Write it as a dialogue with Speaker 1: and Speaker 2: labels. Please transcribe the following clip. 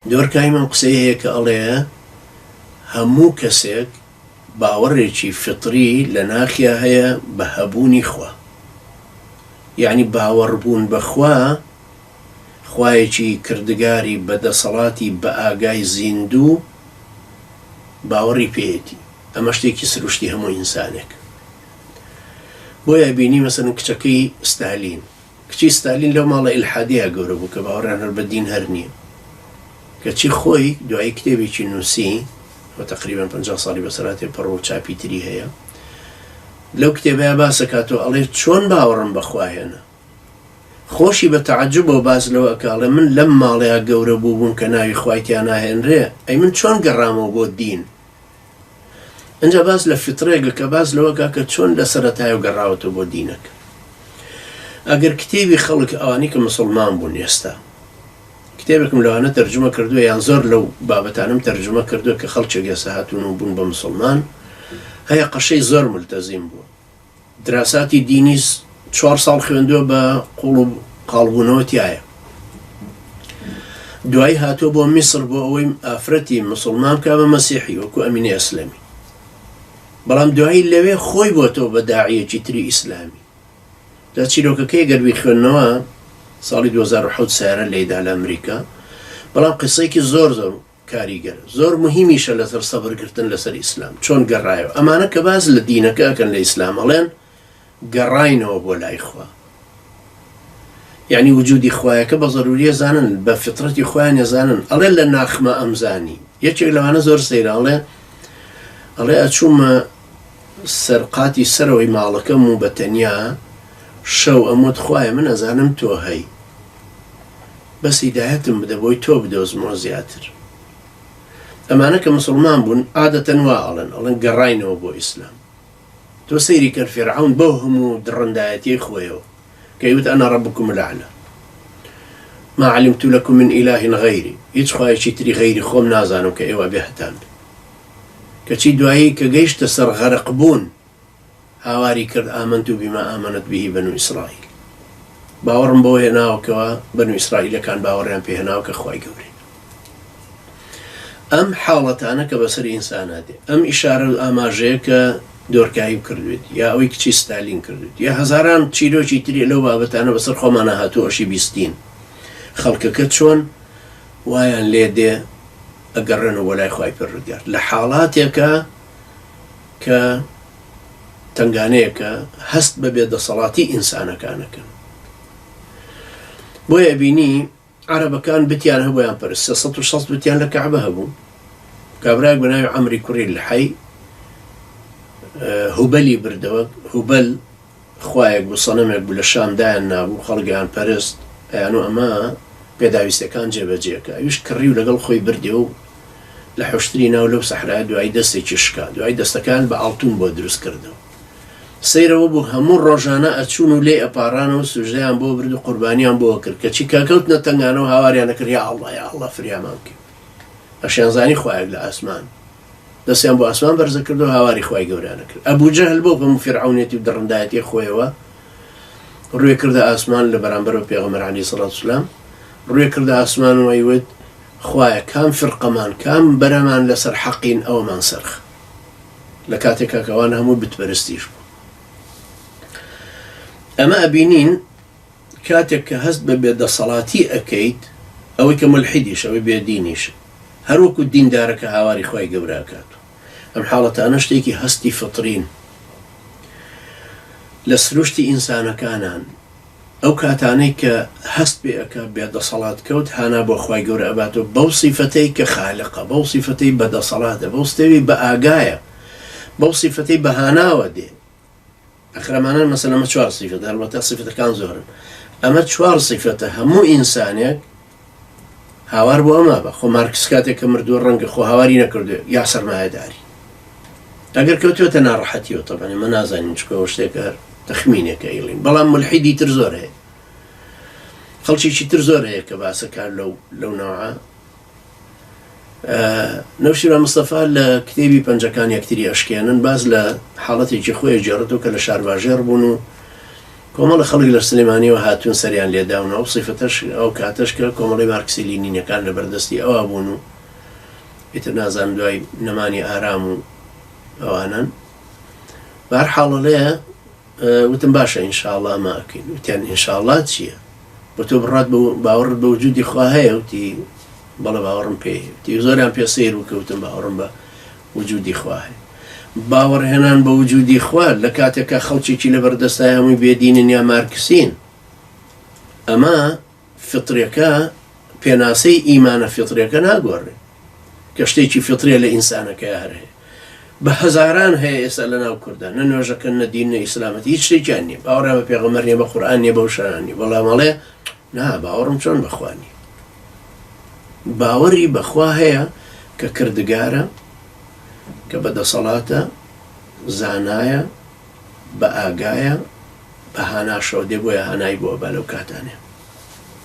Speaker 1: دۆرکهایم ئەم قسەی هەیە کە ئەڵێ هەموو کەسێک باوەڕێکی فیتری لە ناخیا هەیە بە هەبوونی خوا. یەعنی باوەڕبوون بە خوا، خوایەکی کردگاری بە دەسەڵاتی بە ئاگای زیندوو باوەڕی پێیەتی. ئەمە شتێکی سروشتی هەموو ئینسانێکە. بۆیە ئەبینی مەسەلەن کچەکەی ستالین، کچی ستالین لەو ماڵە ئیلحادیە گەورە بوو کە باوەڕیان هەر بە دین هەر نییە. کەچی خۆی دوایی کتێبێکی نووسی و تەقریبەن 50 ساڵی بەسەرا تێپەڕ و چاپی تری هەیە. لەو کتێبەیا باس ئەکات و ئەڵێ چۆن باوەڕم بە خوا هێنا. خۆشی بە تەعەجوبەوە باس لەوە ئەکا ئەڵێ من لەم ماڵەیا گەورە بووبووم کە ناوی خوای تیا ناهێنرێ ئەی من چۆن گەڕامەوە بۆ دین؟ ئینجا باس لە فیترێک ئەکا باس لەوە ئەکا کە چۆن لە سەرەتایەوە گەڕاوەتەوە بۆ دینەکە. ئەگەر کتێبی خەڵک ئەوانەی کە مسوڵمان بوون ئێستا کتێبێکم لەوانە تەرجومە کردووە یان زۆر لەو بابەتانم تەرجومە کردووە کە خەڵکێک ئێستا هاتوون و بوون بە مسوڵمان هەیە قەشەی زۆر ملتەزیم بووە دراساتی دینی چوار ساڵ خوێندووە بە قوڵ و قاڵبوونەوە تایە دوایی هاتووە بۆ میسر بۆ ئەوەی ئافرەتی مسلمان بکە بە مەسیحی وەکو ئەمینە ئەسلەمی بەڵام دوایی لەوێ خۆی بۆتەوە بە داعیەکی تری ئیسلامی جا چیرۆکەکەی گەر بیخوێننەوە ساڵی 2007 سیارە لێیدا لە ئەمریکا بەڵام قسەیەکی زۆر زۆر کاریگەر زۆر مهمیشە لەسەر سەبرگرتن لەسەر ئیسلام چۆن گەڕایەوە ئەمانە کە باز لە دینەکە ئەکەن لە ئیسلام ئەڵێن گەڕاینەوە بۆ لای خوا یعنی وجودی خوایەکە بە زەروریە زانن بە فطرەتی خۆیان ێزانن ئەڵێ لە ناخمە ئەمزانی یەکێک لەوانە زۆر سەیرە ئەڵێ ئەڵێ ئەچوومە سەر قاتی سەرەوەی ماڵەکەم و بە تەنیا شەو ئەموت خوایە من ئەزانم تۆ هەی بەس هیدایەتم بدە بۆی تۆ بدۆزمەوە زیاتر. ئەمانە کە مسوڵمان بوون عادەتەن وا ئەڵێن، ئەڵێن گەڕاینەوە بۆ ئیسلام. تۆ سەیری کەن فیرعەون بەو هەموو دڕندایەتیەی خۆیەوە کە ئەیوت انا ربکم الاعلی ما علمت لکم من اله غیری هیچ خوایەکی تری غەیری خۆم نازانم کە ئێوە ئەبێ هەتان بێ. کەچی دوایی کە گەیشتە سەر غەرق بوون هاواری کرد آمنت بما آمنت به بنو اسرائیل باوەڕم بەوە هێناوە کەوا بەنو ئیسرائیلەکان باوەڕیان پێ هێناوە کە خوای گەورەیە. ئەم حاڵەتانە کە بەسەر ئینسانا دێ، ئەم ئیشارە و ئاماژەیە کە دۆرکایم کردوێتی یا ئەوەی کچی ستالین کردوێتی یا هەزاران چیرۆکی تری لەو بابەتانە بەسەر خۆمانا هاتووە ئەشی بیستین خەڵکەکە چۆن وایان لێ دێ ئەگەڕێنەوە بۆ لای خوای پەروەردگار لە حاڵاتێکا کە تەنگانەیەکە هەست بە بێدەسەڵاتی ئینسانەکان ئەکەن بۆیە ئەبینی عەرەبەکان بتیان هەبوو یان پەرست 360 بتیان لە کەعبە هەبوو کابرایەک بە ناوی عەمری کوڕی لحەی هوبەلی بردەوە هوبەل خوایەک بوو سەنەمێک بوو لە شام دایان نابوو خەڵک ئەیانپەرست ئەیانوو ئەمە پێداویستیەکان جێبەجێ ئەکا ئەویش کڕی و لەگەڵ خۆی بردی و لە حوشتری ناو لەو سەحرایە دوایی دەستێکی شکا دوایی دەستەکان بە ئاڵتون بۆ دروست کردەوە سەیرەوە بوو هەموو ڕۆژانە ئەچوون و لێی ئەپاڕانەوە سوژدەیان بۆ برد و قوربانیان بۆ کرد کەچی کە کەوتنە تەنگانەوە هاواریان ئەکرد یا ئەڵڵا یا ئەڵڵا فریامان بکەوە ئەشیانزانی خوایەک لە ئاسمان دەستیان بۆ ئاسمان بەرزەکردەوە هاواری خوای گەورەیان ئەکرد. ئەبو جەهل بەو هەموو فیرعەونێتی و دڕندایەتیە خۆیەوە ڕووی کردە ئاسمان لە بەرامبەر بە پێغەمبەر عەلەیهی سڵات وسلام ڕووی کردە ئاسمان و ئەیوت خوایە کام فرقەمان کام بەرەمان لەسەر حەقین ئەوەمان سەرخە لە کاتێکا کە ئەوان هەموو بتپەرستیش بوون. ئەمە ئەبینین کاتێک کە هەست بە بێدەسەڵاتی ئەکەیت، ئەوەی کە مولحیدیشە، ئەوەی بێدینیشە، هەر وەکو دیندارە کە هاواری خوای گەورە ئەکات و ئەم حاڵەتانە شتێکی هەستی فطرین لە سروشتی ئینسانەکانان، ئەو کاتانەی کە هەست پێ ئەکا بێدەسەڵات کەوت هانا بۆ خوای گەورە ئەباتەوە بەو سیفەتەی کە خالقە، بەو سیفەتەی بەدەسەڵاتە، بەو ستەوی بەئاگایە، بەو سیفەتەی بەهاناوە دێ. ئەخر ئەمانە مەسەلەن ئەمە چوار سیفەتە هەڵبەتە سیفەتەکان زۆرن ئەمە چوار سیفەتە هەموو ئینسانێک هاوار بۆ ئەمە بە خۆ مارکس کاتێک کە مردووە ڕەنگە خۆ هاواری نەکردوێ یا سەرمایەداری ئەگەر کەوتوێتە ناڕەحەتیەوە تەبعەن ئێمە نازانین چکە شتێکە هەر تەخمینێکە ئەیڵین بەڵام ملحیدی تر زۆر هەیە خەڵکێکی تر زۆر هەیە کە باسەکار لەو لەو نەوعە نەوشیروان مستەفا لە کتێبی پەنجەکان یەکتری ئەشکێنن باس لە حاڵەتێکی خۆی گێڕێتەوە کە لە شارباژێڕ بوون و کۆمەڵە خەڵک لە سلێمانیەوە هاتوون سەریان لێداون ئەو سیفەتەش ئەو کاتەش کە کۆمەڵی مارکسی لینینەکان لە بەردەستی ئەوا بوون و ئیتر نازانم دوای نەمانی ئارام و ئەوانەن بەهەرحاڵ ئەڵێ وتم باشە ئینشاڵا ئەمە ئەکەین وتیان ئینشاڵا چییە بۆ تۆ بڕات باوەڕت بە وجودی خوا هەیە وتی بەڵێ باوەڕم پێی وتی زۆریان پێ سەیر بوو کە وتم باوەڕم بە وجودی خوا هەیە باوەڕهێنان بە وجودی خوا لە کاتێکا خەڵکێکی لەبەر دەستای هەمووی بێدینن یا مارکسین ئەمە فطریەکە پێناسەی ئیمانە فطریەکە ناگۆڕێ کە شتێکی فطریە لە ئینسانەکەیا هەر هەیە بە هەزاران هەیە ئێستا لە ناو کوردە نە نوێژەکەن نە دین نە ئیسلامەتی هیچ شتێکیان نییە باوەڕیان بە پێغەمبەر نییە بە قورئان نییە بەو شتانە نییە بەڵام ئەڵێ نا باوەڕم چۆن بەخوا نییە باوەڕی بەخوا هەیە کە کردگارە کە بە دەسەڵاتە زانایە بە ئاگایە بە هاناشەوە دێ بۆیە هانای بۆ ئەبا لەو کاتانەیە.